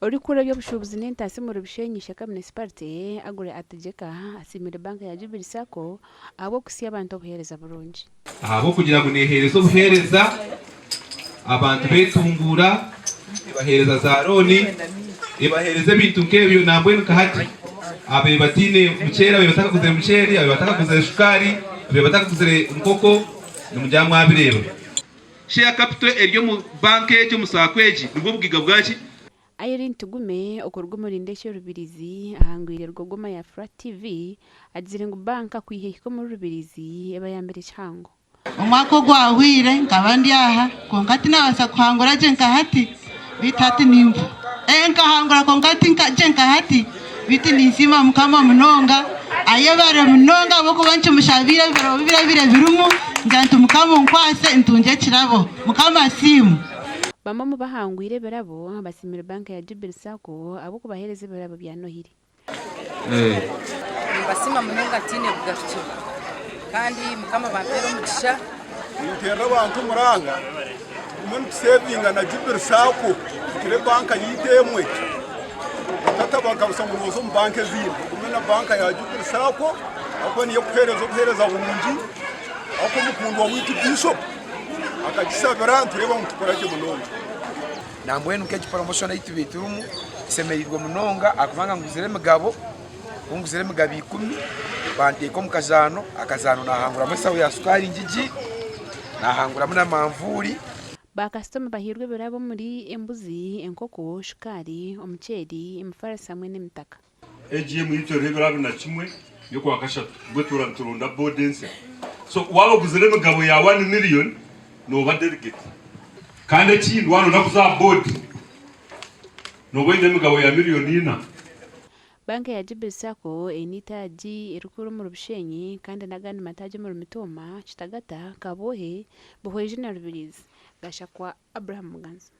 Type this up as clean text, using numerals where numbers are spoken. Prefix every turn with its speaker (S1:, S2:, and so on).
S1: Orikukora eby'obushuubuzi n'entaasya omuri Bushenyi Ishaka Munisiparite, Aggrey Ategyeka asiimire banka ya Jubilee Sacco ahabw'okuhitsya abantu obuheereza burungi.
S2: Ahabw'okugira ngu neeheereza obuheereza, abantu beetunguura, ebaheereza za looni, ebaheereza ebintu nk'ebyo nambwenu nka hati ababaire bataine muceeri, ababaire batakaguzire muceeri, ababaire batakaguzire shukaari, ababaire batakaguzire nkoko, nimugira mwabireeba. Share capital eri omu banka egi omu sacco egi nibwo bugaiga bwaki?
S1: Irene Tugume okuruga omuri Ndekye Rubirizi ahangwire Rugogoma ya Flat TV agizire ngu banka kwiha ehika omuri Rubirizi ebayambire kihango.
S3: Omwaka ogwahweire nkaba ndi aha kwonka tinabaasa kuhangura gye nka hati beitu hati nimba nkahangura kwonka ti gye nka hati beitu ninsiima mukama munonga ayebare munonga ahabw'okuba nkimushabiire ebiro birabire birimu ngira nti mukama onkwase ntungye ekirabo mukama asiimwe.
S1: Bamwe omu bahangwire ebirabo basiimire banka ya Jubilee Sacco ahabw'okubaheereza ebirabo bya Nohiri.
S4: Nimbasiima munonga ntaine bugarukiro kandi Mukama abampeere omugisha.
S5: Ninteerera abantu omuranga tugume nitusevinga na Jubilee Sacco tugire banka yaitu emwe otatabaga busa ngu nooza omu banka ezindi ogume na banka ya Jubilee Sacco ahakuba niyo ekuheereza obuheereza burungi ahakuba omukundwa waitu Bishop akagisabira nitureeba ngu nitukora gye munonga.
S6: Nambwenu nk'egi promotion ei tubaire turimu nsemereirwe munonga ahakuba nga nguzire emigabo, ku nguzire emigabo ikumi banteeka omu kazaano, akazaano nahanguramu esaho ya sukaari ngigi, nahanguramu na manvuuri.
S1: Baakasitoma bahairwe ebirabo omuri embuzi, enkoko, shukaari, omuceeri, emifarisi hamwe n'emitaka.
S7: AGM yaitu eriho ebiro 21 y'okwakashatu nibwo tuura nituronda board ensya. So waaba oguzire emigabo ya one million nooba delegate. Kandi ekindi waaba nooyenda kuza aha board nooba oine emigabo ya million ina.
S1: Banka ya Jubilee Sacco eine eitaagi erikuru omuri Bushenyi kandi n'agandi mataagi omuri Mitooma, Kitagata, Kabwohe, Buhweju na Rubirizi. Gashakwa Abraham Muganza.